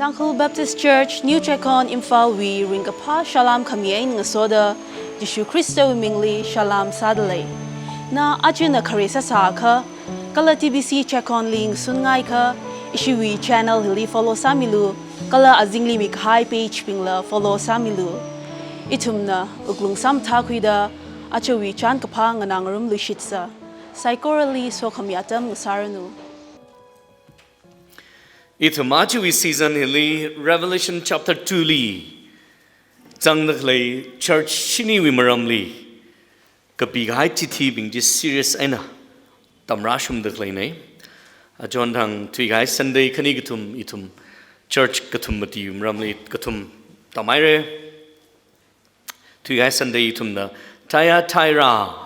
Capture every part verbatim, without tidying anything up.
Tangkhul Baptist Church, New Checkon, Imphalwui ringkaphā salām khami eina ngasoda, Jishu Khristawui mingli salām sādalei. Na ajana khare sāsākha, kala T B C Checkonli ngasunngaiakha, ishiwui channel hili follow sāmilu, kala azingli mikahai page bingla follow sāmilu. Ithumna wuklung samathākhuida, ajawui chānkaphā nganāngarumluishitsa. Saikorali sokhami atam ngasāranu. Ithum ajawui season hili Revelation chapter two li zangdakhalei church shiniwui maramli kapikahai chithibing chi serious eina tamrāshungdakhaleina. Achonthang thuikahai Sunday khani kathum ithum church kathum mati maramli kathum tamhaira. Thuikahai Sunday ithumna Thyatira,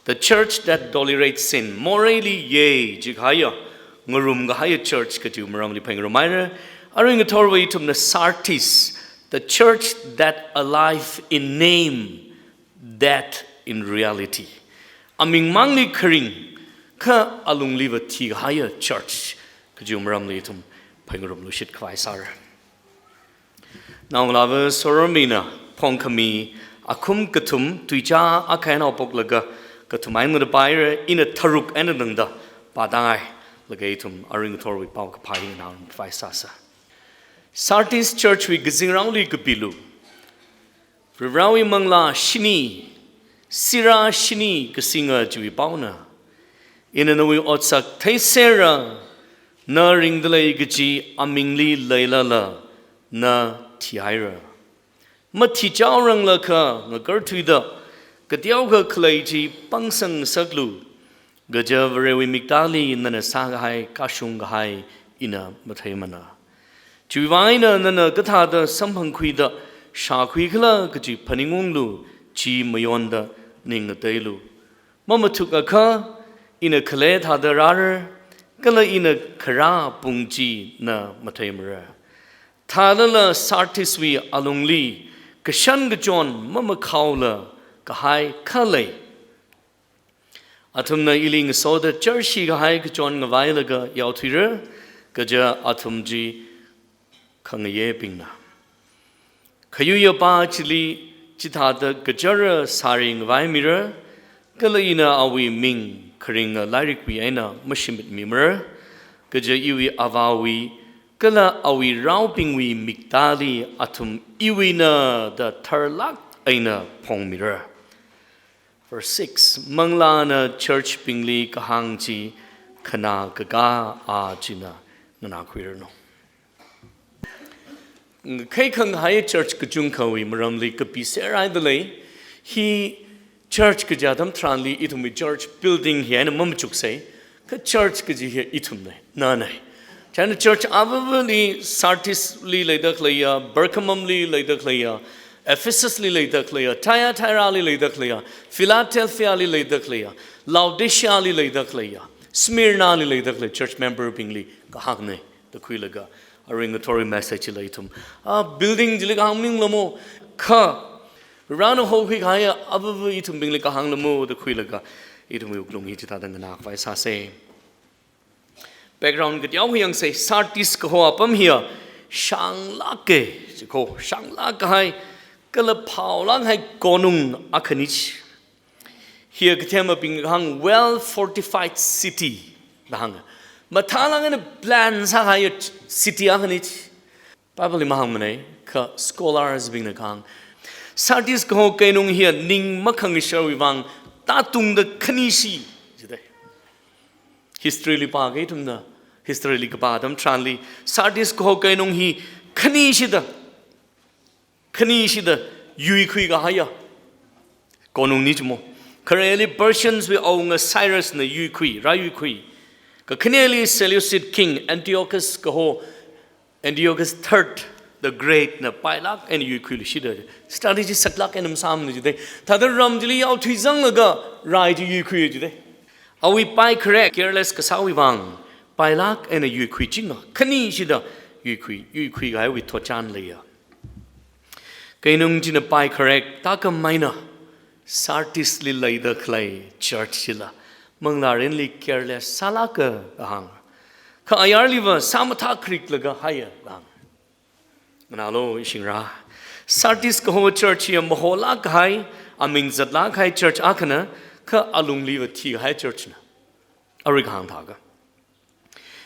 the church that tolerates sin, moreili yei jikahaiya, ngarumkahaiya church kajiwui maramli phaningngarumhaira. Arui ngathorwui ithumna Sardis, the church that alive in name, dead in reality. Aming mangli kharing, kha alungliva thikahaiya church kajiwui maramli ithum phaningngarumluishit khavai sāra. Naongalāva Soromina phongkhami akhum kathum tuicha akha eina haophoklaga kathum eina ngapaira, ina tharuk eina tangda pātāngai, laga ithum arui ngathorwui paokaphā hi nganāngarumkhavai sāsa. Sardis church wui kazingraoli kapilu. Varivarāwui manglā shini, sirā shini kasinga chiwui paona. Ina nawui otsak theisera, na ringdalei kaji amingli leilala, na thihaira. Mathichaoranglakha ngakarthuida, kateokha khalei chi pangsangngasaklu, kaja Varewui miktāli nana sākahai kashung kahai ina matheimana. Chiwui vang eina nana kathāda samphangkhuida shākhuikhala kaji phaningunglu, chi mayonda ning ngateilu. Mamathukakha, ina khale thāda rāra, kala ina kharā pung chi na matheimara. Thālala Sardiswui alungli kashan kachon mamakhaola kahai kha lei. Athumna ili ngasoda charshi kahai kachon ngavailaga yaothuira, kaja athum chi khangayebingna. Khayuiyapa chili chithāda kachara sāri ngavaimira, kala ina awui ming kharinga lairikwui eina mashimitmimara, kaja iwui Avāwui kala awui raobingwui miktāli athum iwuina da tharlāk eina phongmira. Verse six, manglāna church bingli kahāng chi khanā kakā a china nganākhuiranu. Khaikhang hai church kachungkhawui maramli kapiser haida lei, hi church kaja atam tharanli ithumwui church building hi eina mamachuksei, kha church kaji hi ithumna, nana. China church avāvali Sardisli leida khaleiya, Pergamumli leida khaleiya, Ephesusli leida khaleiya, Thyatirali leida khaleiya, Philadelphiali leida khaleiya, Laodiceali leida khaleiya, Smyrnali leida khalei church member bingli kahāngna da khuilaga, arui ngathorwui message chila ithum, a building chili kahāng maningla mo, kha Varena hokhui kahaiya avāva ithumbingli kahāngla mo da khuilaga, ithumwui wuklung hi chithāda nganākhavai sāsa. Background kateokha yangsei, Sardis kaho apam hiya shānglāka, chikho shānglāk kahai, kala phaolāk kahai konung akhana chi. Hiya kathemabingna kahāng well fortified city da hānga. Mathālāk eina plan sākahaiya city akhana chi. Bible li mahāngmana, kha scholars bingna kahāng, Sardis kaho keinung hiya ning makhangasharwui vang tātungda khanishi, jidalei. History li pāakha ithumna, history li kapā atam tharanli, Sardis kaho keinung hi khanishida, khanishida yuikhui kahaiya konungna chimo. Khareli Persians wui awunga Cyrus na yuikhui, rāyuikhui. Kakhaneli Seleucid king Antiochus kaho, Antiochus third the Great na pailāk eina yuikhuiluishida, strategy saklāk eina masāmana jidalei. Thāda ram chili yaothuizanglaga rai chi yuikhui jidalei. Awui paikharek, careless kasāwui vang, pailāk eina yuikhuichinga, khanishida yuikhui, yuikhui kahaiwui thotchan leiya. Keinung china paikharek tākamaina Sardisli leida khalei church chila manglārinli careless sālāka kahāng. Kha ayarliva sāmathā khariklaga haiya kahāng. Nganālu ishingra. Sardis kaho church hi maholāk kahai, aming zatlāk kahai church akhana, kha alungliva thikahai church na. Arui kahāng thākha,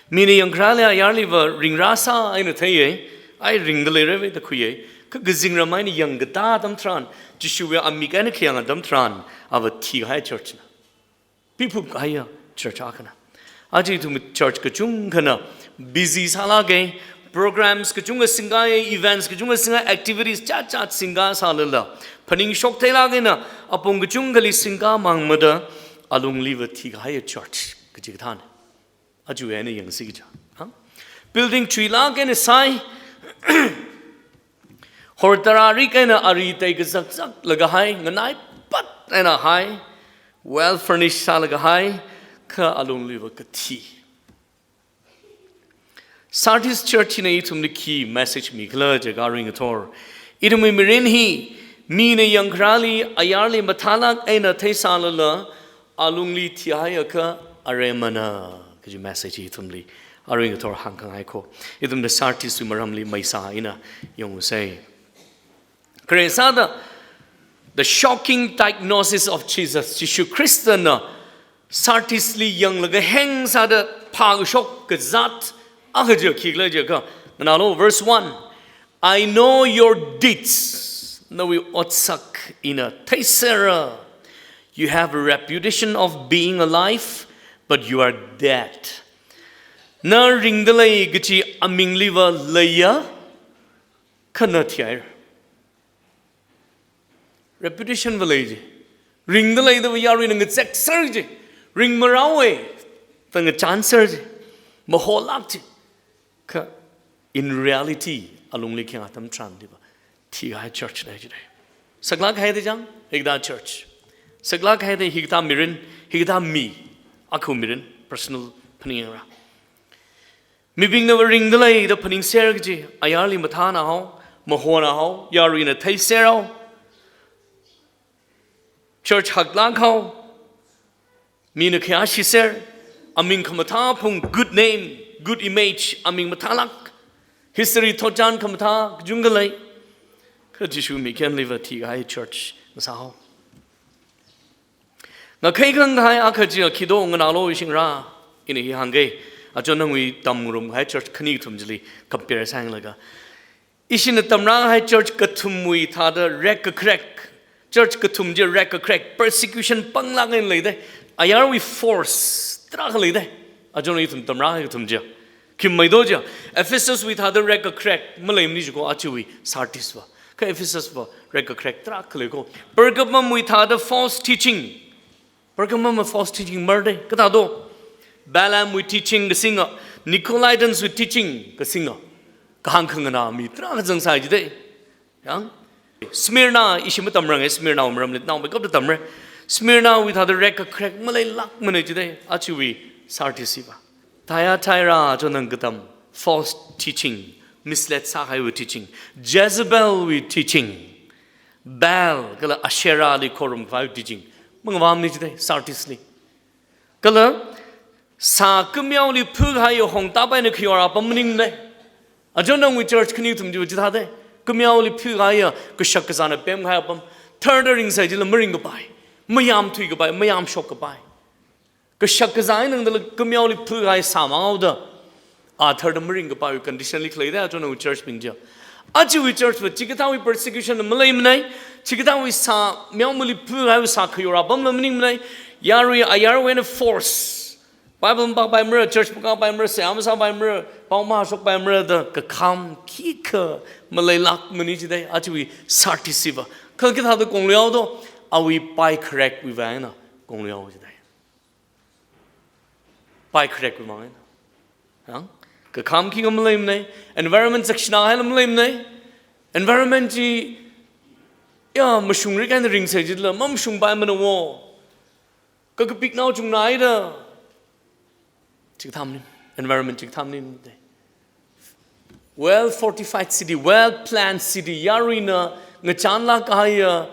mina yangkharāli ayarliva ringrāsā eina theiya, ai ringda leirava da khuiya. Kha kazingram eina yangkatā atam tharan, Jishuwui amik eina khayang atam tharan, ava thikahai church na. Piphup kahaiya church akhana. Aja ithum church kachungkhana busy sālāka, programs kachungkha singkāya, events kachungkha singkā, activities chatchat singkā sālala, phaningshok theilāk eina apong kachungkhali singkā mangmada, alungliva thikahaiya church kaji kathāna. Aja eina yangsi kaja. Ha? Building chuilāk eina sāi, hortararik eina ari tei kazakzaklaga hai, nganaipat eina hai, well furnished sālaga hai, kha alungliva kathi. Sardis church hina ithumli khi message mikhala jiakha arui ngathor, ithumwui mirin hi mina yangkharāli ayarli mathālāk eina theisālala, alungli thihaiakha aremana kaji message hi ithumli arui ngathor hāngkhangai kho. Ithumna Sardiswui maramli maisā eina yangusei. Khare sāda, the shocking diagnosis of Jesus. Jishu Khristana Sardisli yanglaga heng sāda phākashok kazat akha chi khikhala jiakha, nganālu, verse one, "I know your deeds." Nawui otsak ina theisera. "You have a reputation of being alive, but you are dead." Na ringda lei kachi amingliva leiya, kha na thihaira. Reputation va lei ji. Ringda leida va yaruina ngazekser ji. Ringmarao e, ta ngachānser ji. Maholāk ji. Kha in reality, alungli khayang atam tharanliva thikahai church na jidai. Saklāk haida chang, hikathā church. Saklāk haida hikathā mirin, hikathā mi, akhu mirin, personal phaningra. Mibingna va ringda leida phaningser kaji, ayarli mathānahao, mahonahao, yaruina theiserhao, church haklākhao, mina khayāshiser, aming khamathā phung, good name, good image, aming mathālāk, history thotchan khamathā kachungkha lei. Kha Jishu mikyanliva thikahai church ngasāhao. Ngakhai khanghai akha chi khi do, nganālu ishingra, ina hi hāngga, achon nangwui tamngarumhai church khani kathum chili compare sālaga. Ishina tamrāhai church kathumwui thāda rekkakharek, church kathum chi rekkakharek, persecution panglāk eina leida, ayarwui force tarākha leida, achon ithum tamrāhai kathum chi. Khi mei do chi, Ephesuswui thāda rekkakharek maleimana jiko, ajawui Sardis va. Kha Ephesus va rekkakharek tarākha lei ko. Pergamumwui thāda false teaching. Pergamum va false teaching mardei, kathā do. Balaamwui teaching kasinga, Nicolaitanswui teaching kasinga. Kahāng khanganā mi tarākha zangsai jidei. Yang? Smyrna, ishi matamranga, Smyrna maramli naomeikapta tamra. Smyrnawui thāda rekkakharek maleilākmana jidai, ajawui Sardis va. Thyatira chonang katam, false teaching, misled sāhaiwui teaching, Jezebelwui teaching, Baal kala Asherahli khorumkhavai teaching, mangavamni jidai, Sardisli. Kala, sā kameoali phukahai hongtap eina khayor apam maningnei. Achon nangwui church khani kathum chi chithādei. Kameoali phukahai, kashak kazāna pemkahai apam. Tharda ringsai jila maringkapai, mayamthuikapai, mayamshokkapai. Kashak kazā eina tangdala kameoali phukahai sāmang haoda, a tharda maringkapaiwui conditionli khaleida achon nangwui church bing chi. Ajawui church va chikathāwui persecution maleimanei, chikathāwui sā, meomali phukahaiwui sā khayor apamla maningmanei, yarui ayarwui eina force. Bible pāpaimara, church pākapaimara, seihā masāpaimara, pao mahāshokpaimara da kakham khikha maleilākmana jidai, ajawui Sardis va. Kha kathāda konglui haodo, awui paikharekwui vang eina konglui hao jidai. Paikharekwui vang eina. Yang? Kakham khikha maleimanei, environment zakshina haila maleimanei. Environment chi, ya, mashungrik eina ringsai jila, mamashungpaimana wo. Kakapiknao chungna haida. Chikathā maning, environment chikathā maning dei. Well fortified city, well planned city, yaruina ngachānlāk kahaiya,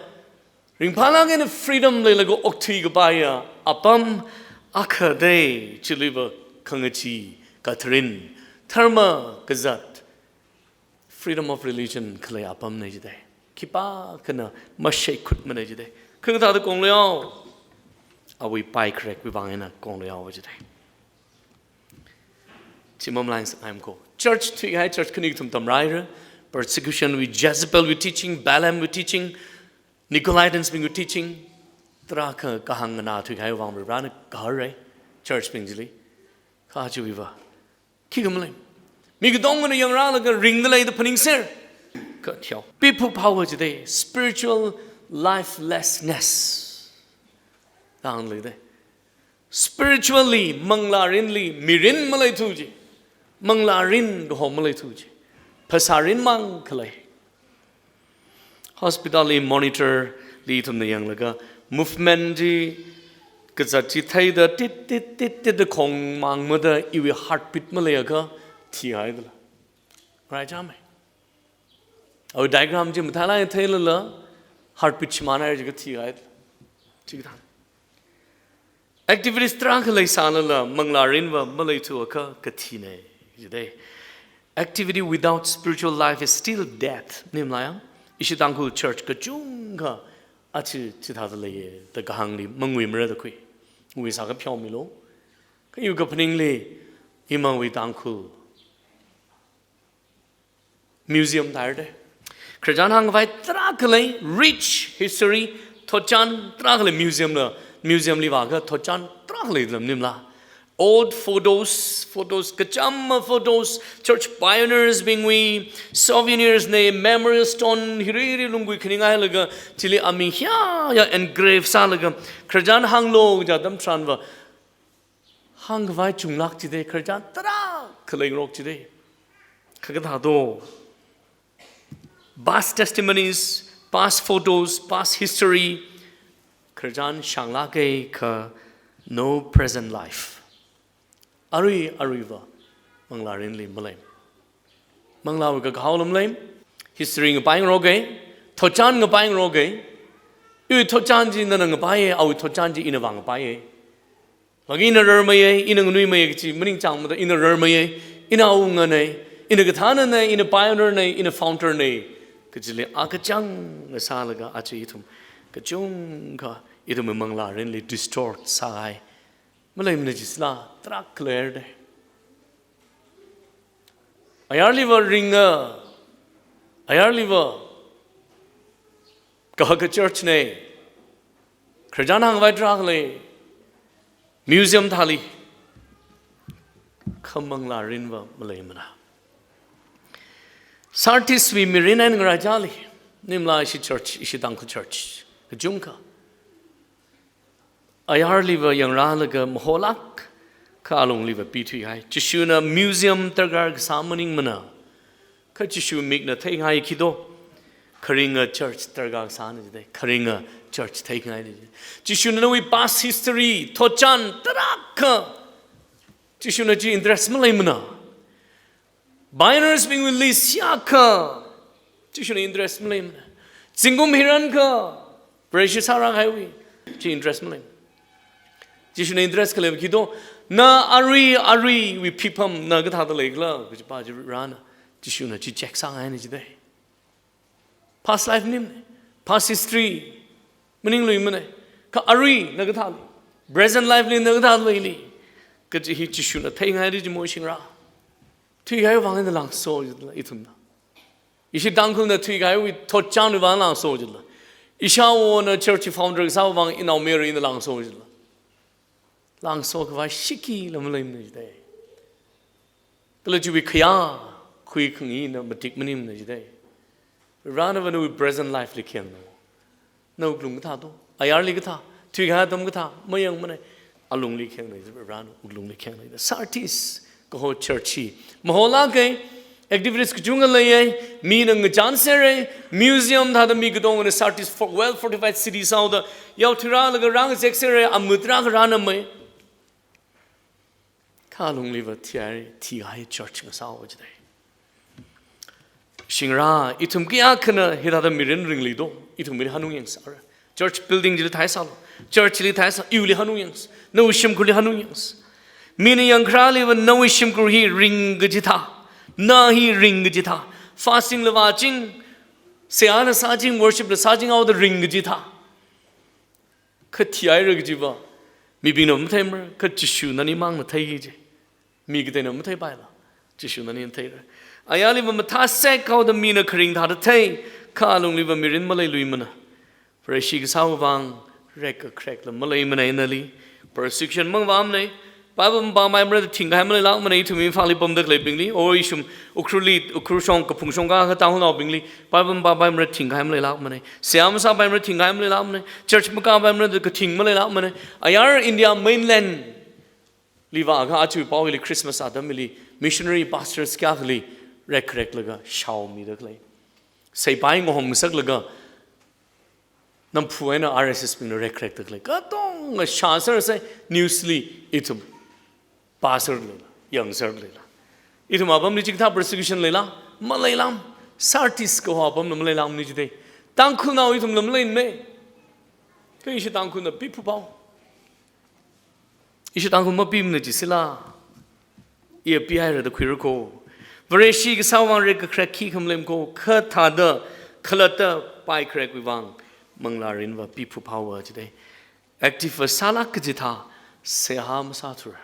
ringphālāk eina freedom leilaga okthuikapaiya apam akha dei, chiliva khangachee, katharin, dharma kazat, Freedom of religion khalei apamna jidai. Khipākhana mashaikhutmana jidai. Kha kathāda kongluihao? Awui paikharekwui vang eina kongluihao jidai. Chi mamalaingasakngai ko. Church thuikahai church khani kathum tamrāhaira. Persecution wui, Jezebel wui teaching, Balaam wui teaching, Nicolaitans bingwui teaching, tarākha kahāng nganā thuikahai vang Varena kahāngra church bing chili. Kha chiwuiva khikha malei. Mi katongana yangrālaga ringda lei da phaningser. Kha thiao. Piphup haowa jidai, spiritual lifelessness. Dang lei dai. Spiritually, manglārinli mirin maleithu ji. Manglārin kaho maleithu ji. Phasārin mang khalei. Hospital li monitor li ithumna yanglaga movement chi kazat chi theida tit, tit, tit, tit da khong mangmada iwui heartbeat maleiakha thihaidala. Right, chame? Awui diagram chi mathālāk theilala, heartbeat shimānhaira jiakha thihaidala. Chikathā. Activities tarākha leisālala, manglārinva maleithuakha kathina jidai. Activity without spiritual life is still death. Ning malaya? Ishi Tangkhul church kachungkha achi chithāda leiya da kahāngli manguimara da khui. Nguisākha pheomilu. Kha iwui kaphaningli, imangwui Tangkhul museum thāhaira dai. Khararchan hāngkhavai tarākha lei, rich history, thotchan tarākha lei museum la, museum li vāakha thotchan tarākha lei lam nimla. Old photos, photos, kachama photos, church pioneers bingwui, souvenirs nei, memorial stone, hiri hiri lunggui khaningai laga, chili aming hiya ya engrave sālaga, khararchan hānglu kaja atam tharanva, hāngkhavai chunglāk jidai, khararchan tarākha leingarok jidai. Kha kathā do? Past testimonies, past photos, past history, khararchan shānglāka kha no present life. Arui, aruiva manglārinli malei. Manglāwui kakahao lam lei, history ngapai ngaroka, thotchan ngapai ngaroka. Iwui thotchan chi nana ngapaiya, awui thotchan chi ina vāngapaiya. Lagi ina rarmeiya, ina nganuimeiya kachi maningchāngmada ina rarmeiya, ina awungana, ina kathānana, ina pioneer na, ina founder na. Kachili akachang ngasālaga aja ithum kachungkha ithum manglārinli distort sāhai. Maleimana jisila, tarākha leidai. Ayarliva ringa, ayarliva kahaka church na, khararchan hāngkhavai tarākha lei, museum thāli, kha manglārinva maleimana. Sardis wui mirin eina ngaraichāli, nimla ishi church, ishi Tangkhul church kachungkha ayarliva yangrālaga maholāk kha alungliva pithuihai. Jishuna museum darkar kasā maningmana. Kha Jishu mikna theingai khi do? Kharinga church darkar kasāna jidai. Kharinga church theingaina jidai. Jishuna nawui past history, thotchan tarākha, Jishuna chi interest maleimana. Pioneers bingwui list sākha, Jishuna interest maleimana. Zingkum hirankha, precious sāra haiwui, chi interest maleimana. Jishuna interest khalei khi do? Na arui, aruiwui phipham na kathāda leikhala kajipa chi Varena, Jishuna chi check sāngaina jidai. Past life maningmana, past history maningluimana. Kha arui na kathāli, present life li na kathāda leili, kaji hi Jishuna theingaida jimo shingra. Thuikahai vang eina langso jitla ithumna. Ishi Tangkhulna thuikahaiwui thotchanwui vang langso jitla. Ishāwona church founder kasā vang inaomayara ina langso jitla. Langso khavai shikila maleimana jidai. Kala chiwui khayā khuikhangaina matik maningmana jidai. Varena nawui present life li khayanglu. Na wuklung kathā do? Ayarli kathā? Thuikahai atam kathā? Mayangmana. Alungli khayangna, Varena wuklungli khayangna. Sardis kaho church hi maholāka, activities kachungkha leiya, mina ngachānsera, museum thāda mi katongana Sardis for well fortified city sāhaoda, yaothui rālaga rāngazek sera, amut rākha rānamei. Kha alungliva thihai, thihai church ngasāhaowa jidai. Shingra, ithum kayākhana hithāda mirin ringli do, ithum mirin hanung yangsāra. Church building chili theisālu, church li theisā, iwuili hanung yangsa, nawui shimkhurli hanung yangsa. Mina yangkharāliva nawui shimkhur hi ring kachithā, na hi ring kachithā, Fasting la vāching, seihāla sāching, worship la sāching haoda ring kaji thā. Kha thihaira kajiva mibingna matheimara, kha Jishu nani mangna thei kaji. Mi kateina matheipaila, Jishu nani theira. Ayarliva mathāsek haoda mina kharing thāda thei, kha alungliva mirin maleiluimana. Vareshi kasāwui vang rekakharekla maleimana nali. Persecution mang vāmana. Bible mapāmeimarada thingkahai maleilākmana, ithum imphāli pamda khaleibingli. O ishum Ukhrulli, Ukhrul shong, Kaphung shong kakā Tangkhulnaobingli Bible mapāmeimarada thingkahai maleilākmana. Seihā masāpaimara thingkahai maleilākmana. Church makāpaimarada kathing maleilākmana. Ayar India mainland li vākha aja pao hili Christmas atam hili missionary pastors kayākhali rekkhareklaga shaomida khalei. Seipai ngahom ngasaklaga namphu eina R S S bingna rekkharekda khalei. Katonga shāser sai news li ithum pāser leila, yangser leila. Ithum apamli chikathā persecution leila, maleilam. Sardis kaho apamla maleilam ni jidei. Tangkhulnao ithumla maleimana. Kha ishi Tangkhulna piphuphao. Ishi Tangkhul mapimana jisila. Iya pihaira da khuira ko. Vareshi kasāwui vang rekkakharek khikha maleim ko. Kha thāda khalatta paikharekwui vang manglārinva piphuphaowa jidei. Active sālāk kaji thā seihā masāthura.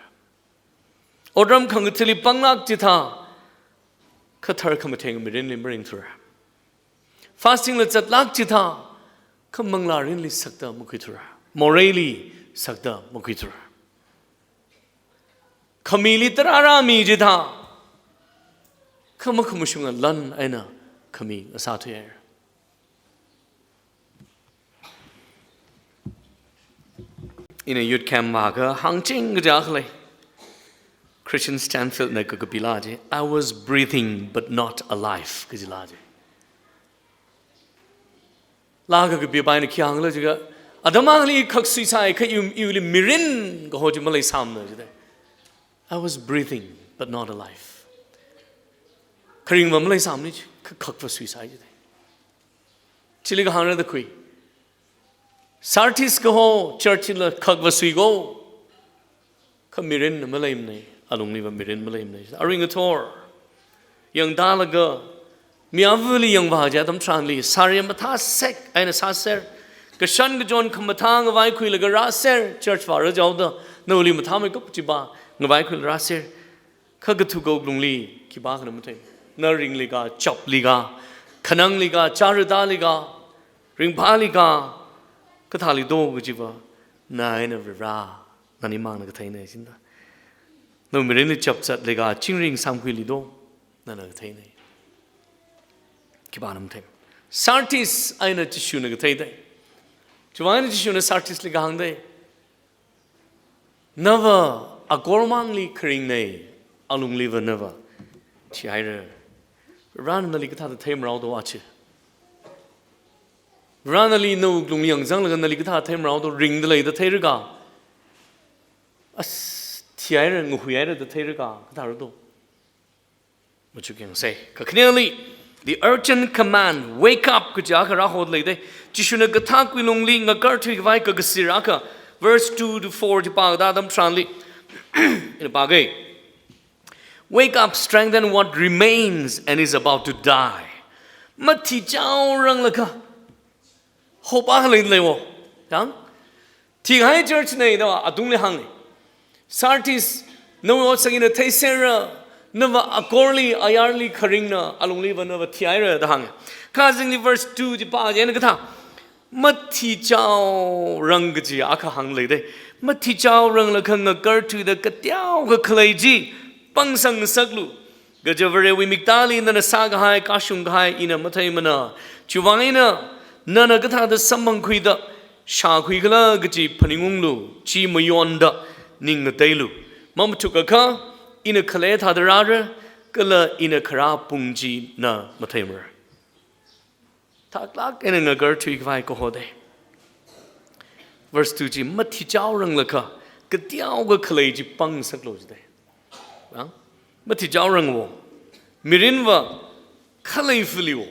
Otram khangathali panglāk chithā kha tharkhamathā mirinli maringthura. Fasting la zatlāk chithā kha manglārinli sakta makhuithura. Moreili sakta makhuithura. Khamili tarāra mi chithā kha makhamashunga lan eina khami ngasāthuihaira. Ina youth camp vākha hāngching kaja khalei. Christian Stanfield na kakapila chi, "I was breathing but not alive," kajila chi. Laa kakapipaina khi hāngla jiakha, atam akhali khak suisai kha iwui, iwuili mirin kaho chi maleisāmana jidei. "I was breathing but not alive." Kharingva maleisāmana chi, kha khakva suisai jidei. Chili kahāngna da khui. Sardis kaho church la khakva sui ko. Kha mirinna maleimana, alungliva mirin maleimana. Aring athor. Yangdalaga, mi avali yangva ja atam tharanli, sari mathāsek eina sāser. Kashan kachon khamathā ngavaikhuilaga rāser, church vāra jaoda, nawuili mathāmeikap chiva, ngavaikhuilaga rāser. Kha kathuka wuklungli khipākhana mathei. Na ringli ka, chapli ka, khanangli ka, chara dali ka, ringphāli ka, kathāli do kajiva, na eina Varivara, nani mangna katheina jida. Na mirinli chapzatli ka, chingri samkhuili do, nana katheina. Khipāna mathei. Sardis eina Jishuna katheidei. Chiwui vang eina Jishuna Sardisli kahāngdei. Nava akormangli kharingnei, alungliva nava thihaira. Varena nali kathāda theimarao do achi. Varena nali nawui wuklungli yangzanglaga nali kathāda theimarao do, ringda leida theira ka. As, thihaira, ngahuihaira da theira ka, kathāra do. Machuk yangsei. Kakhaneli, the urgent command, "Wake up," kaja kha rāhoda leidei. Jishuna kathākwui lungli ngakarthui khavai kakasir akha, verse two to four chi pāda atam tharanli. Ina pāgei. "Wake up, strengthen what remains and is about to die." Mathichaoranglakha, hope akha leida leiwo. Yang? Thikahai church nei da atungli hāngnei. Sardis, nawui otsak ina theiserra, nava akorli, ayarli kharingna, alungliva nava thihaira da hānga. Kha azingli verse two chi pā eina kathā. Mathichaorang kaji akha hāng leidei. Mathichaoranglakha ngakarthuida kateokha khalei chi pangsang ngasaklu. Kaja Varewui miktāli nana sākahai, kashungkahai, ina matheimana. Chiwui vang eina, nana kathāda samphangkhuida, shākhui khala kaji phaningunglu, chi mayonda, ning ngateilu. Mamathukakha, ina khalei thāda rāra, kala ina kharā pung chi na matheimara. Thaklāk eina ngakarthui khavai kahodei. Verse two chi, mathichaoranglakha, kateokha khalei chi pangsaklu jidei. Ang? Mathichaorangwo. Mirinva khalei filiwo.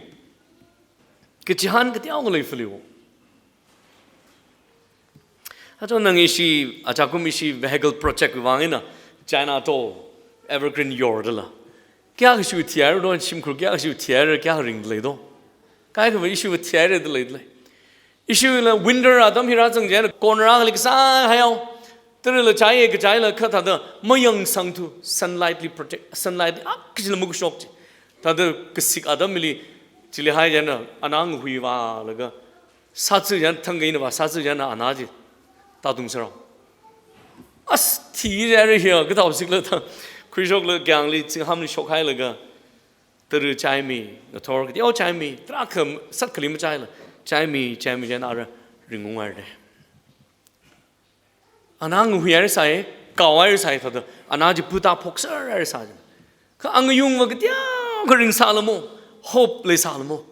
Kachihān kateokha lei filiwo. Ato nang ishi, achakum ishi vehicle project vang eina, China to Evergreen yordala. Kayākha ishiwui thihaira do, shimkhur kayākha ishiwui thihaira, kayākha ringda lei do. Kaikhava ishiwui thihaira da lei da lei. Ishiwuila winter atam hi rāzang chieina, kon rāli kasā haiyao. Tarila chai e, kachai la kha thāda mayangsangthu, sunlight li protect, sunlight li akha chila makashok chi. Thāda kasik atamli chili hai chieina, ana ngahui vālaga, sātsu chieina, thangkha eina vā sātsu chieina ana chi tātung sārao. As, thi chieina hiya, kathao sikla thang, khuishokla kyangli, tsinghāmli shokhailaga, tara chaimi, ngathor kateokha chaimi, tarākha sat khalim chaila, chaimi, chaimi chieina ara ringung haira. Ana ngahui haira sai, kao haira sai thāda, ana chi puta phokser haira sai. Kha angayungva kateokha ringsālamo, hope leisālamo.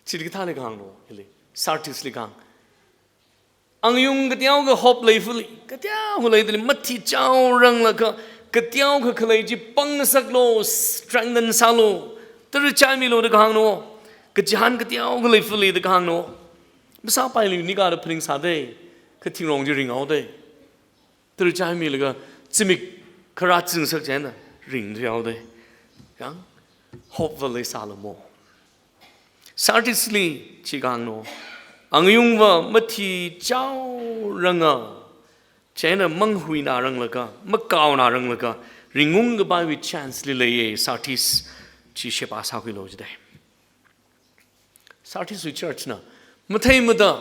Chili kathāli kahāngno, hili, Sardis li kahāng. Angayung kateokha hope leifali, kateokha leidali, mathichaoranglaga, kateokha khalei chi pangngasaklo, strengthen sālo, tara chaimilo da kahāngno, kachihān kateokha leifali da kahāngno. Masāpaili nikada phaningsā dei, kha thingrong chi ringhaodei. Tara chaimilaga, zimik kharā zingsak chieina, ringthuihaodei. Yang, hope va leisālamo. Sardis li chi kahāngno. Angayungva mathichaoranga, chieina manghuinaranglaga, makaonaranglaga, ringung kapaiwui chance li leiye, Sardis chi sheba sākhuilo jidei. Sardis wui church na, matheimada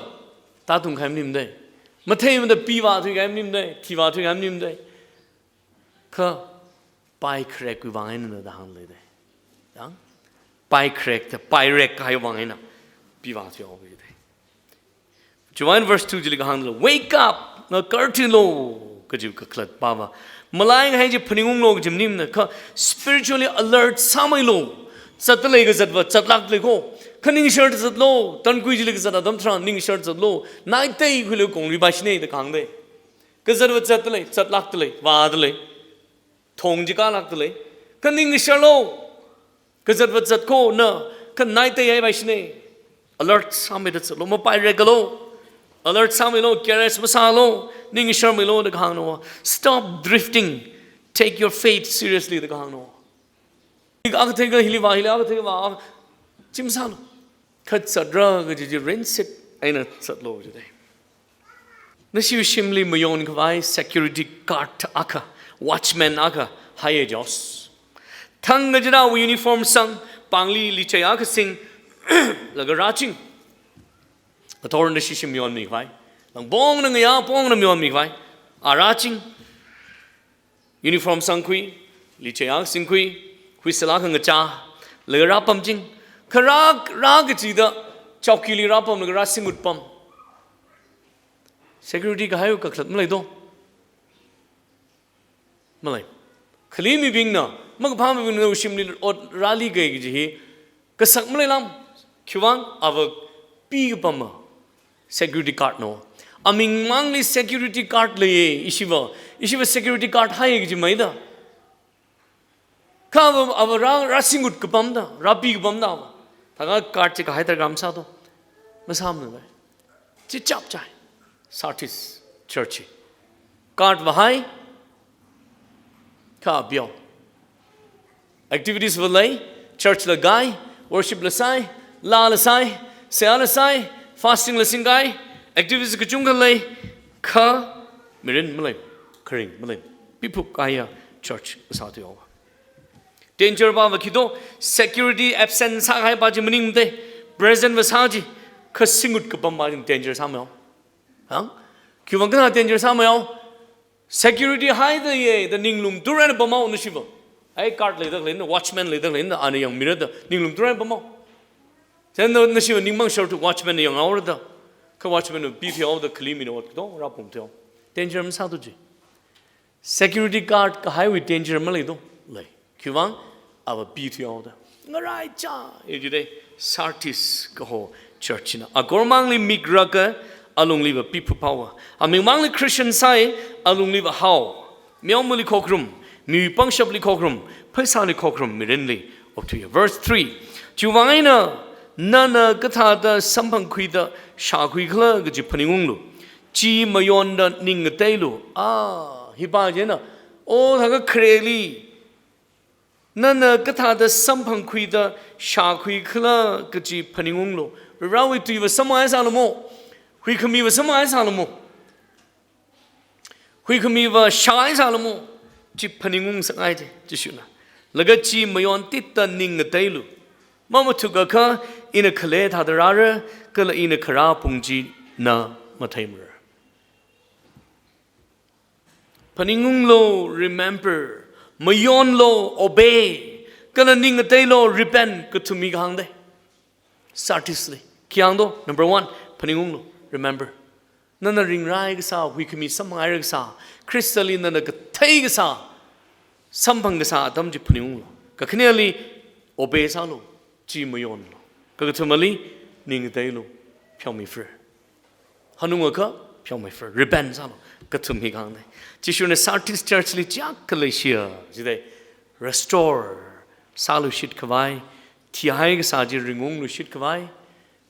tātung kahai maningmana dei. Matheimada pivā thuikahai maningmana dei, thivā thuikahai maningmana dei. Kha, paikharek wui vang eina da hāngli dei. Yang? Paikharek da, pairek kahai vang eina, pivā thuihaowa dei. Chiwuivang verse two chili kahānglo, "Wake up, ngakarthuilo," kaji kakhalat pava. Malaingai chi phaningunglo kaji maningmana, kha spiritually alert sāmeilo. Zatda lei kazatva zatlākda lei ko. Kha ningsharda zatlo, tankui chili kazat atam tharan ningsharda zatlo. Naiteikhuilo, kongri paishina da kahāng dei. Kazatva zatda lei, zatlākda lei, vāda lei. Thong chi kālākda lei. Kha ningsharlo. Kazatva zat ko na, kha naiteihai paishina. Alert sāmeida zatlo, mapairek kalo. Alert sāmeilo, careless masālo, ningsharmeilo da kahāngno. Stop drifting. Take your faith seriously da kahāngno. Ika akha theiakha hili vā, hili akha theiakha vā, chi masālo. Kha zatra kaji chi rinsit eina zatlo jidei. Nashi shimli mayon khavai security guard akha, watchman akha, hire jos. Thang kachida uniform sang, pāngli lichei akha sing, laga rāching. Athor nashi shim mayonmi khavai. Langpongna ngayā, pongna mayonmi khavai. A rāching. Uniform sangkhui, lichei akha singkhui, whistle akha ngachā, laga rāpamching. Kha rā, rā kachida, chowkili rāpamlaga rāsingut pam. Security kahaiwui kakhalat malei do. Malei. Khali mibingna, makaphā mibingna shimli ot rāli kahai kaji hi, kasak malei lam, khiwuivang ava pikapama. Security guard no. Aming mangli security guard leiye, ishiva. Ishiva security guard hire kaji maida. Kha ava, ava rā, rāsingut kapamda, rāpi kapamda ava. Thākha guard chi kahai tarākha masāto. Masāmana dei. Chi chapchai. Sardis church hi. Guard vāhai. Kha apeo. Activities va lei, church la kai, worship la sai, laa la sai, seihā la sai, fasting la singkai, activities kachungkha lei, kha mirin malei, kharing malei, piphup kaya church masāthuihaowa. Danger pava khi do, security absent sākahai pa chi maningmana dei, present va sā chi, kha singut kapam pa chi danger sāmihao. Hang? Khiwuivang kathā danger sāmihao. Security haida ye, da ninglum turaina pamhao nashiva. Ai guard leida khaleina, watchman leida khaleina, ana yangmira da ninglum turaina pamhao. Chieina nashiva ningmang sharthu watchman yanghaora da. Kha watchman na pithuihaoda khali mina ot katonga rāpamthuihao. Danger masāto ji. Security guard kahaiwui danger malei do. Lei. Khiwuivang ava pithuihaoda. Ngaraichā, e jidei, Sardis kaho church na. Akhor mangli mik rāka, alungliva piphup haowa. Aming mangli Christian sai, alungliva hao. Meomali khokharum, miwui pangshapli khokharum, pheisāli khokharum, mirinli okthuiya. Verse three. Chiwuivang eina, nana kathāda samphangkhuida shākhui khala kaji phaningunglu. Chi mayonda ning ngateilu. Ah, hi pa chieina. O, thākha khareli. Nana kathāda samphangkhuida shākhui khala kaji phaningunglu. Varewui tuiva samphang sālu mo. Huikhamiva samphang sālu mo. Huikhamiva shāngai sālu mo. Chi phaningung sāngai chi, Jishuna. Laga chi mayon tita ning ngateilu. Mamathukakha ina khale thāda rāra, kala ina kharā pung chi na matheimara. Phaningunglu, remember. Mayonlu, obey. Kala ning ngateilu, repent, kathum hi kahāng dei. Sardisli. Khi hāng do, number one, phaningunglu, remember. Nana ringrai kasā, huikhami samphang kasā, Khristali nana kathei kasā, samphang kasā atam chi phaningunglu. Kakhaneli, obey sālu, chi mayonlu. Kakathumali, ning ngateilu, pheomi fir. Hanungakha, pheomi fir. Repent sālu, kathum hi kahāng dei. Jishuna Sardis church li chak khalei shia, jidei. Restore sāluishit khavai, thihai kasā chi ringungluishit khavai,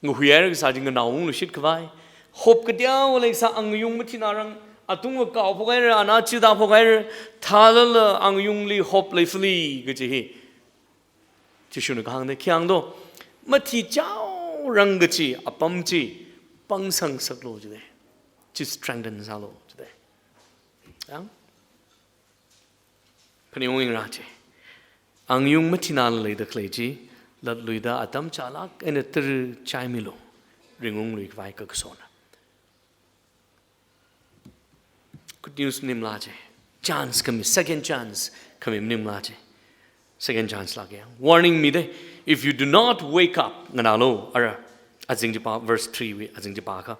ngahuihaira kasā chi nganaungluishit khavai, hope kateowa leikasā angayung mathina rang, atungva kaophok haira, ana chida phok haira, thālala angayungli hope leifali kaji hi. Jishuna kahāng dei, khi hāng do, mathichaorang kaji apam chi, pangsang saklu jidei. Chi strengthen sālu jidei. Yang? Phaningung ing ra chi. Angayung mathina leida khalei chi, latluida atam chālak eina tara chaimilu. Ringungluikhavai kakasona. Good news maningla chi. Chance khami, second chance khami maningla chi. Second chance lāka. Warning midei, if you do not wake up, nganālu, ara, azing chi pā, verse three wui, azing chi pākha,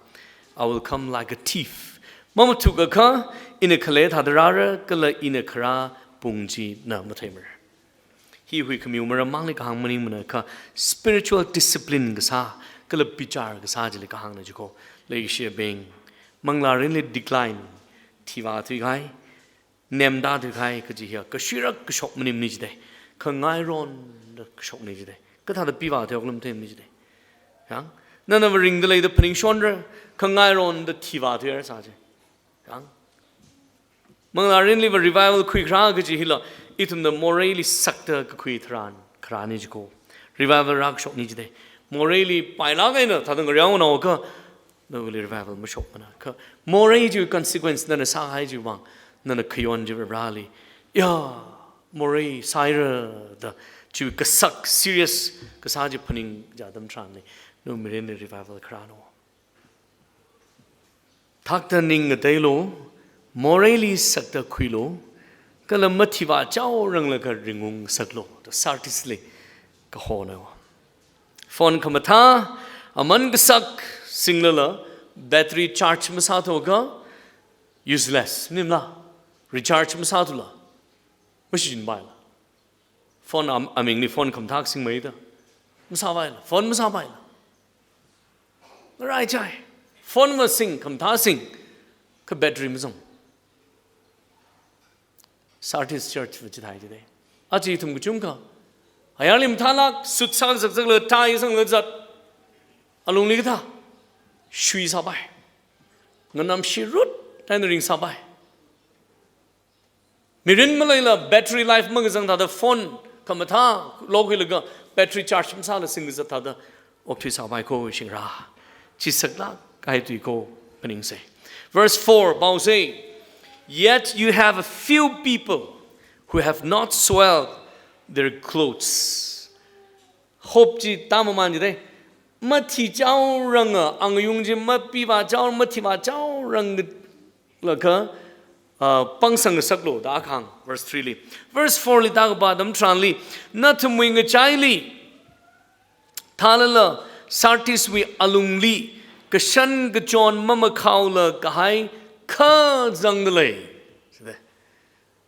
I will come like a thief. Mamathukakha, ina khale thāda rāra, kala ina kharā pung chi na matheimara. Hi huikhamiwui maram mangli kahāng maningmana kha, spiritual discipline kasā, kala bichar kasā chili kahāngna jiko. Leishiyabing, manglārinli decline, thivāthui kahai, nemda thuikahai kaji hiya, kashirak kashok maningmana jidei. Khangaironda kashokna jidei. Kathāda pivāthui oklum theimana jidei. Yang? Nana va ringda leida phaningshonra, khangaironda thivāthuira sā chi. Yang? Manglārinliva revival khuikharā kaji hila, ithumna moreili sakta kakhui tharan, kharāna jiko. Revival rākashokna jidei. Moreili pailāk eina, thāda ngareonaokha, nawuili revival mashokmana. Kha, morei chiwui consequence nana sāhai chiwui vang, nana khayon chi Vareli. Ya, morei sāhaira da, chiwui kasak serious kasā chi phaning kaji atam tharanli, nawui mirinli revival kharāna. Thakta ning ngateilu, moreili sakta khuilu, kala mathivāchaorang laga ringung saklu, da Sardisli kahona. Phone khamathā, aman kasak singlala, battery charge masāthuakha, useless, maningmala, recharge masāthula, mashichinpaila. Phone am-, amingli phone khamathā singmeida. Masāpaila, phone masāpaila. Ngarai chai. Phone va sing, khamathā sing, kha battery mazang. Sardis church va chithāi jidei. Aja ithum kachungkha, ayarli mathālāk, suit sākazakzakla, tie sangla zat. Alungli kathā, shui sāpai. Nganamshirut, taina ring sāpai. Mirin maleila battery life makazang thāda phone khamathā lokhuilaga battery charge masāla singkazat thāda okthui sāpai ko shingra. Chi saklāk kahai tui ko phaningsei. Verse four, pao sei, "Yet you have a few people who have not soiled their clothes." Hope chi tamamān jidei. Mathichaoranga, angayung chi mapivāchao, mathivāchaorang laga, ah, pangsang ngasaklu da kahāng, verse three li. Verse four li tākapā atam tharanli, nathumwui ngachaili, thālala Sardiswui alungli, kashan kachon mamakhaola kahai kha zangda lei.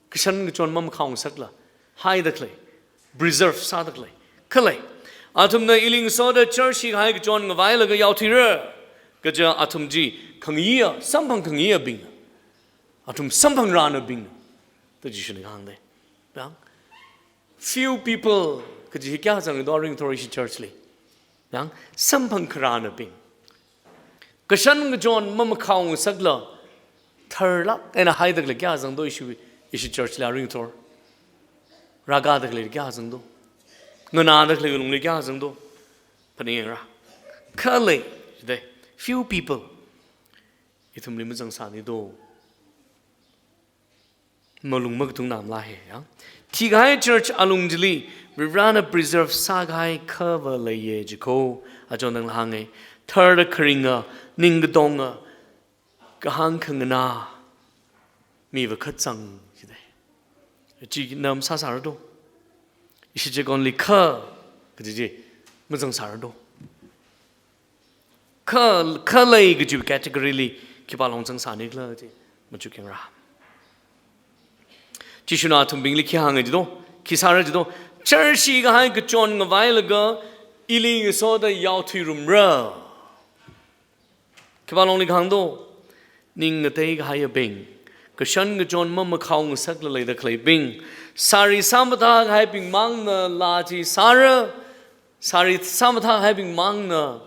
Kashan kachon mamakhaongasakla, haida khalei, preserve sāda khalei, khalei. Athumna ili ngasoda church hi kahai kachon ngavailaga yaothuira, kaja athum chi khangayiya, samphang khangayiyabing. Athum samphangrānabing. Da Jishuna kahāng dei. Yang? Few people, kaji hi kayā zangdo ringthor ishi church li. Yang? Samphangrānabing. Kashan kachon mamakhaongasakla, tharlāk eina haida khalei kayā zangdo ishi, ishi church li ringthor. Rākada khalei kayā zangdo? Nganāda khalei lungli kayā zangdo? Phaningyāngra. Khalei, jide, few people. Ithumli mazangsa nido. Malung makatung namla he, ya. Thikahai church alung chili, Varivarana preserve sākahai khava leiya jiko, achon nang hānge. Tharda kharinga, ningkadonga, kahāng khanganā, miva khatsang jide. Chi nam sāsāra do? Ishi chekonli kha, kaji chi, mazangsāra do? Kha, khalei kaji category li khipā long zangsā nikhala chi, machukyāngra. Jishuna athumbingli khi hānga jido, khi sāra jido? Church hi kahai kachon ngavailaga, ili ngasoda yaothuirumra. Khipā longli kahāng do? Ning ngatei kahaiyabing, kashan kachon mamakhao ngasaklala leida khaleibing, sāri sāmathā kahaibing mangna laa chi sāra, sāri sāmathā kahaibing mangna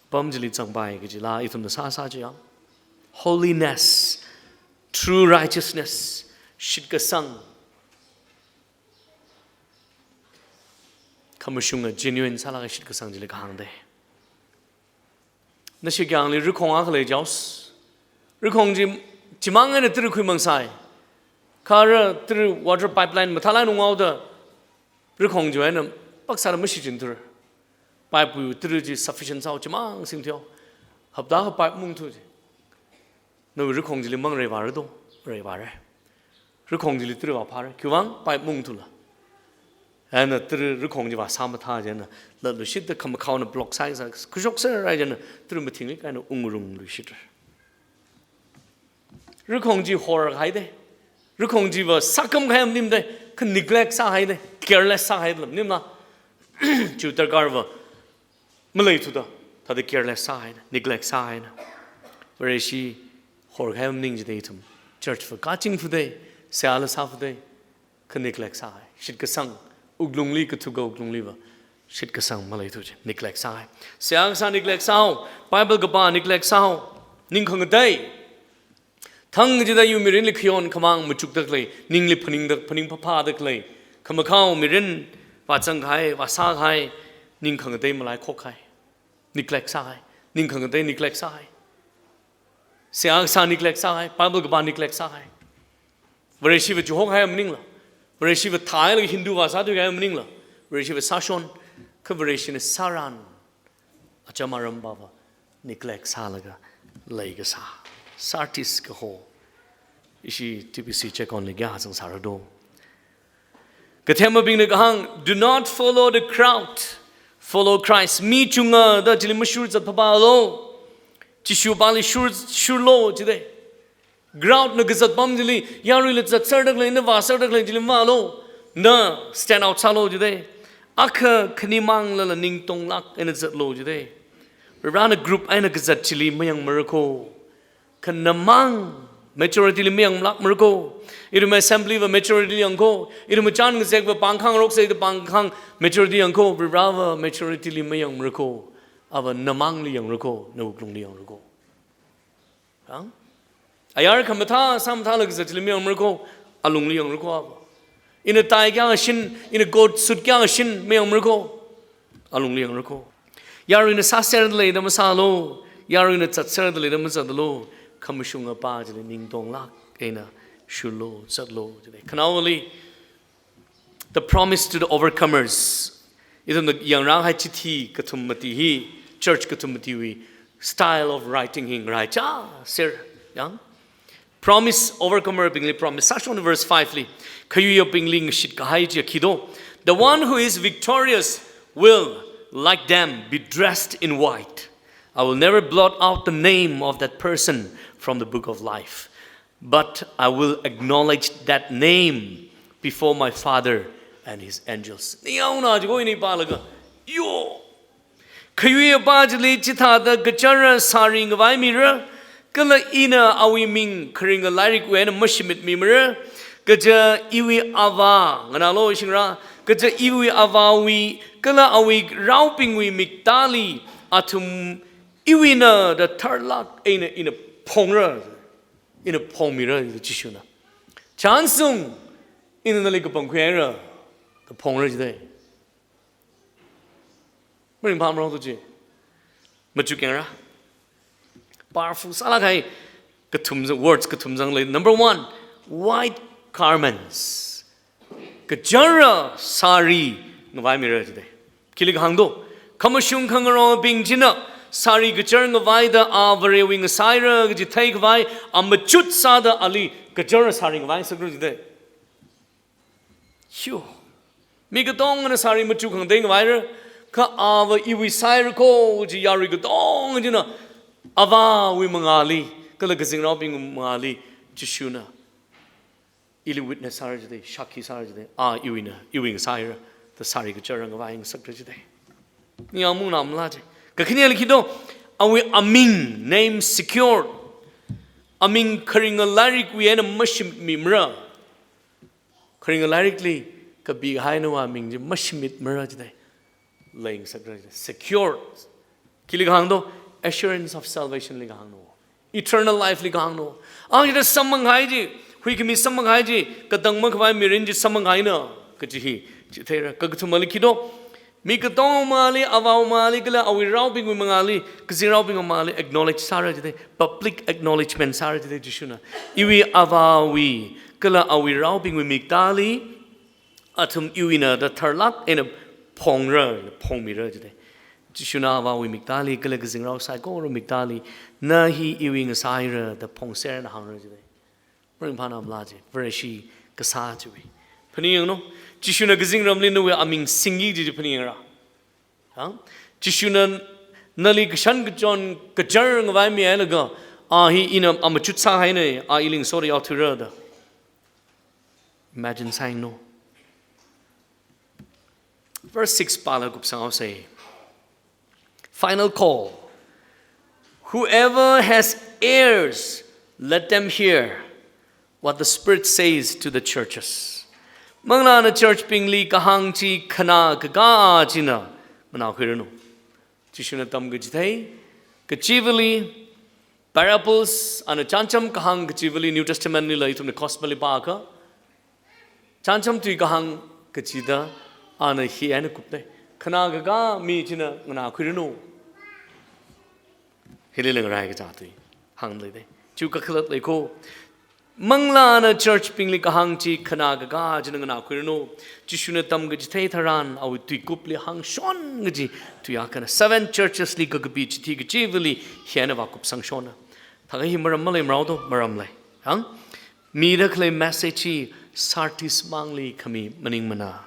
apam chili zangpai kajila ithumna sāsā chiyang. Holiness, true righteousness, shitkasang. Khamashunga genuine sālaga shitkasang chili kahāng de. Nashi kyangli rikhong akha lei jaus. Rikhong chi, chimang eina tiri khuimang sai. Kha ara tiri water pipeline mathālai nungwao da rikhong chi eina paksāda mashichinthura. Pipe wui tiri chi sufficient sāo, chimang singthuiao. Hapta kha pipe mungthu chi. Nawui rikhong chili mangrei vāra do, rei vāra. Rikhong chili tiri vāphāra. Khiwuivang pipe mungthula. Eina tiri rikhong chi vāsā mathā chieina, latluishitta khamakhaona block sāsā, khuishokser rai chieina, tiri mathingli kaina ungrungluishitra. Rikhong chi horkahai de. Rikhong chiva sākam kahai maning de, kha neglect sāhai de, careless sāhai de lam maningla. Chi darkarva maleithuda, thāda careless sāhaina, neglect sāhaina. Vareshi horkahai maning jide ithum. Church va kaching fude, seihāla sāfude, kha neglect sāhai. Shitkasang, wuklungli kathuka wuklungliva shitkasang maleithu chi, neglect sāhai. Seihā kasā neglect sāhao, Bible kapā neglect sāhao, ning khangatei. Thang kachida iwui mirinli khayon khamāng machukda khalei, ningli phaningda, phaning phaphāda khalei, khamakhao mirin vāzang kahai, vāsā kahai, ning khangatei malaikhok kahai, neglect sāhai, ning khangatei neglect sāhai. Seihā kasā neglect sāhai, Bible kapā neglect sāhai. Vareshiva chihokahai maningla, Vareshiva thāhailaga Hindu vāsāthuikahai maningla, Vareshiva sāshon, kha Vareshina sāran, acham aram pava neglect sālaga leikasā, Sardis kaho, ishi T B C chekonli kayā zangsāra do? Kathemabingna kahāng, "Do not follow the crowd, follow Christ." Mi chunga da chili mashur zatpapālo. Jishu pāli shur, shurlo jide. Crowd na kazat pam chili, yaruila zatserda khalei, na vāserda khalei chili mavālo. Na stand out sālo jide. Akha khani manglala ningtonglāk eina zatlo jide. Varena group eina kazat chili mayangmara ko. Kha namang majority li mayangmlākmara ko. Ithum assembly va majority li yang ko. Ithum chān ngazekva pāngkhangarok sāda pāngkhang majority yang ko. Vareva majority li mayangmara ko. Ava namangli yangra ko, nawuklungli yangra ko. Ang? Ayar khamathā, sāmathāla kazat chili mayangmara ko, alungli yangra ko ava. Ina tie kayākha shin, ina coat suit kayākha shin, mayangmara ko, alungli yangra ko. Yaruina sāserda leida masālo, yaruina zatserda leida mazatlo, khamashunga pā chili ningtonglāk eina shurlo, zatlo, jide. Khanaowali, The Promise to the Overcomers. Ithumna yangrāhai chithi kathum mati hi, church kathum matiwui style of writing hi ngarāichāser, yang. Promise, overcomer bingli promise. Sāshon verse five li, khayuiyabingli ngashit kahai chi khi do. "The one who is victorious will, like them, be dressed in white. I will never blot out the name of that person from the book of life, but I will acknowledge that name before my Father and his angels." Ningyāngna jiko ini pālaga. Yo! Khayuiya pā chili chithāda kachara sāri ngavaimira, kala ina awui ming kharinga lairikwui eina mashimitmimara, kaja iwui Avā, nganālo shingra, kaja iwui Avāwui, kala awui raobingwui miktāli, athum iwuina da tharlāk eina ina phongra, ina phongmira, Jishuna. Chānsung, Ina nali kapangkhui haira, da phongra jidai. Maringphāmara to chi. Machuk yangra. Powerful sālāk kahai kathum zang, words kathum zang lei. Number one, white garments. Kachara sari ngavaimira jidai. Khili kahāng to, khamashung khangarongbing china sari kachar ngavaida a Varewui ngasāira kaji theikhavai, a machut sāda ali kachara sari ngavaisakra jidai. Sure. Mi katongana sari machuk khangatei ngavaira, kha ava iwui sāira ko kaji yarui katong china avāwui mangāli, kala kazingraobing mangāli, Jishuna ili witness sāra jidai, shākhi sāra jidai, a iwuina, iwui ngasāira, da sari kachara ngavai ngasakra jidai. Ningyāng maungna mala je. Kakhaneli khi to, awui aming, name secured. Aming kharinga lairikwui eina mashimmimara. Kharinga lairikli kapi kahaina wa aming chi mashimmitmara jidai. Leingasakra jidai. Secured. Khili kahāng to, assurance of salvation li kahāngna. Eternal life li kahāngna. Ang jida samphang kahai chi, huikhami samphang kahai chi, katang makhavai mirin chi samphang kahaina, kaji hi chitheira. Kakathumali khi to, mi katong mangāli, avāwui mangāli, kala awui raobingwui mangāli, kazingraobing mangāli acknowledge sāra jidai, public acknowledgement sāra jidai Jishuna. Iwui avāwui, kala awui raobingwui miktāli, athum iwuina da tharlāk eina phongra, phongmira jidai. Jishuna avāwui miktāli, kala kazingrao saikora miktāli, na hi iwui ngasāira, da phongserna hāngra jidai. Maringphāna mala je, Vareshi kasā chiwui. Phaningyangno, Jishuna kazingramli nawui aming singki kaji chi phaningyangara. Ha? Jishuna nali kashan kachon kachar ngavaimi hailaga, a hi ina a machut sāhaina, a ili ngasoda yaothuira da. Imagine sāyangno. Verse six pālaga kupsanghaosa. Final call. Whoever has ears, let them hear what the Spirit says to the churches. Manglāna church bingli kahāng chi khanā kaka china nganākhuiranu. Jishuna tamkachithei kachivali, parables, ana chānjam kahāng kachivali, New Testament lila ithumna gospel li pākha, chānjam tui kahāng kachida ana hi eina kupdai. Khanā kaka mi china nganākhuiranu. Hili lengrai kachā tui hāngleidai. Chi kakhalat lei ko. Manglāna church bingli kahāng chi khanā kaka china nganākhuiranu. Jishuna tamkachithei tharan awui tuikupli hāngshon kaji tui akhana. Seven churches li kakapi chithi kachivali hi eina vākupsangshonna. Thākha hi maram maleimara to, maram lei. Hāng? Mida khalei message hi Sardis mangli khami maningmana.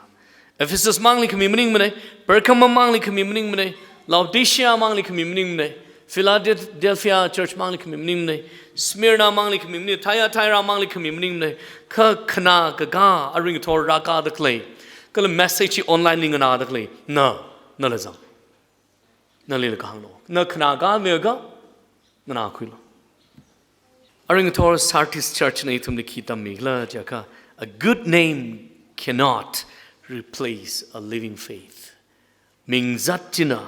Ephesus mangli khami maningmana. Pergamum mangli khami maningmana. Laodicea mangli khami maningmana. Philadelphia church mangli khami maningmana. Smyrna mangli khami maningmana. Thyatira mangli khami maningmana. Kha khanā kaka, aring thor rākada khalei, kala message hi online li nganāda khalei, na, nala zang. Nalila kahāngno. Na khanā kaka mi kha nganākhuilu. Aring thor Sardis church na ithumli khi tammikhala jiakha, a good name cannot replace a living faith. Ming zat china,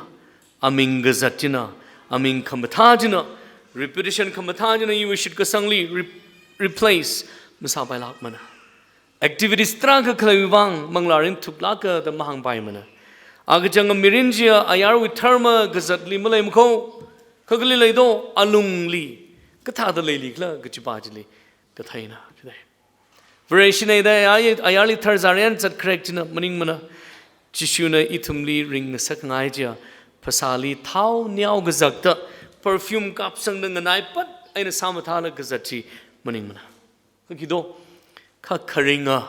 aming kazat china, aming khamathā china, reputation khamathā china iwui shitkasangli re-, replace masāpailākmana. Activities tarākha khaleiwui vang manglā ringthuplāka da mahāngpaimana. Akachanga mirin chiya ayarwui dharma kazatli maleimana ko, kha kali lei to, alungli kathāda leilikhala kajipa chili katheina jidai. Vareshina da ayar, ayarli tharzaryan zatkharek china maningmana. Jishuna ithumli ringngasakngai chiya, phasāli thao neokazakta, perfume kapsangda nganaipat eina sāmathāla kazat chi maningmana. Kha khi to, kha kharinga,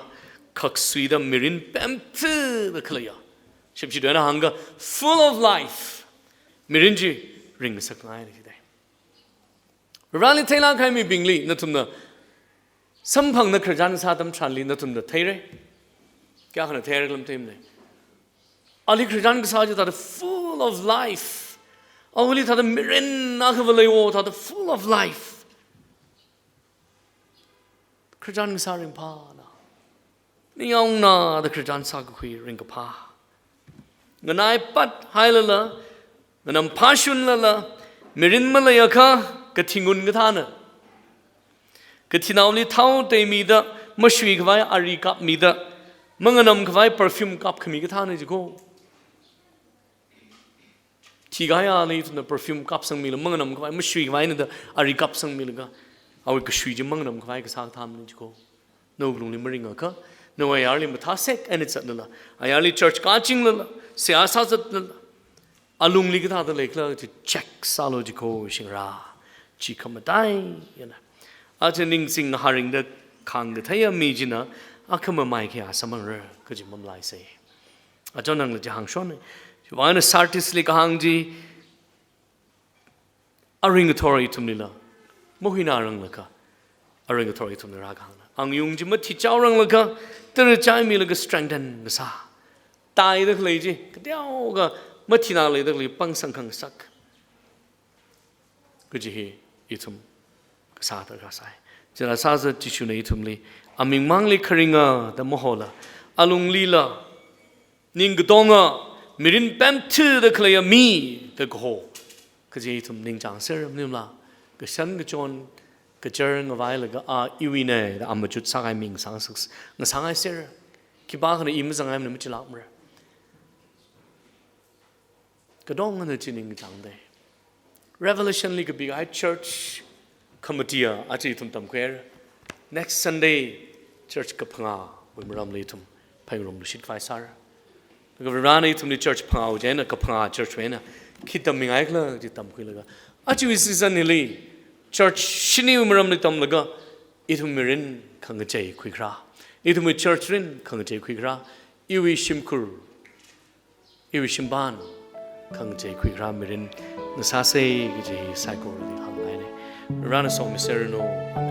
khaksuida mirin pemphida khaleiya, shimshidona hāngkha full of life mirin chi ringngasakngaina jidai. Vareli theilāk kahai mibingli nathumna samphangda khararchan sā atam tharanli nathumna theira. Kayākhana theira khala matheimana. Ali khararchan kasā chi thāda full of life. Awuili thāda mirin akha va leiwo, thāda full of life. Khararchan kasā ringphāna. Ningyāng maungna da khararchan sākakhui ringkaphā. Nganaipat hailala, nganam phāshunlala, mirin maleiakha kathi ngun kathāna. Kathinaoli thao teimida, mashuikhavai ari kapmida, manganamkhavai perfume kapkhami kathāna jiko. Thikahai ali ithumna perfume kapsangmila, manganamkhavai mashuikhavaina da ari kapsangmilaga, awui kashui chi manganamkhavai kasā kathāmana jiko. Nawui lungli maringakha, nawui ayarli mathāsek eina zatlala, ayarli church kāchinglala, seihā sāzatlala, alungli kathāda leikhala chi check sālu jiko shingra. Chi khamataiya. Aja ningsing haringda khangkatheiya mi china, akhama mai khayā sāmangra kaji mamalaisa. Achon nangla chi hāngshonna. Chiwui vang eina Sardisli kahāng chi, aring ngathor ithumlila mahuinā ranglakha, aring ngathor ithumli rākahāngna. Angyung chi mathichao ranglakha, tara chaimilaga strengthen kasā. Taida khalei chi, kateokha mathinā leida khalei pangsang khangasak. Kaji hi ithum kasā darkar sai. Chila sāsa Jishuna ithumli, amingmangli kharinga da mahola, alunglila, ning katonga, mirin pemthuda khaleiya mi da kaho. Kaji ithum ningchāng ser maningla, kashan kachon, kachar ngavailaga a iwuina da amachut sākahai mi ngasāngasak, ngasāngai ser. Khipākhana i mazangngaimana machilākmara. Katongana chi ningchāngda. Revelation li kapikahai church khamatiya aja ithum tamkhuihaira. Next Sunday church kaphangāwui maramli ithum phaningrumluishit khavai sāra. Laga Varena ithumli church phangāwui china, kaphangā church wui eina khi tammingaikhala chi tamkhuilaga, ajawui season hili church shiniwui maramli tamlaga, ithum mirin khangachei khuikhara, ithumwui church rin khangachei khuikhara, iwui shimkhur, iwui shimpan khangachei khuikhara mirin ngasāsa kaji saikorali hāngngaina. Varena somiserranu.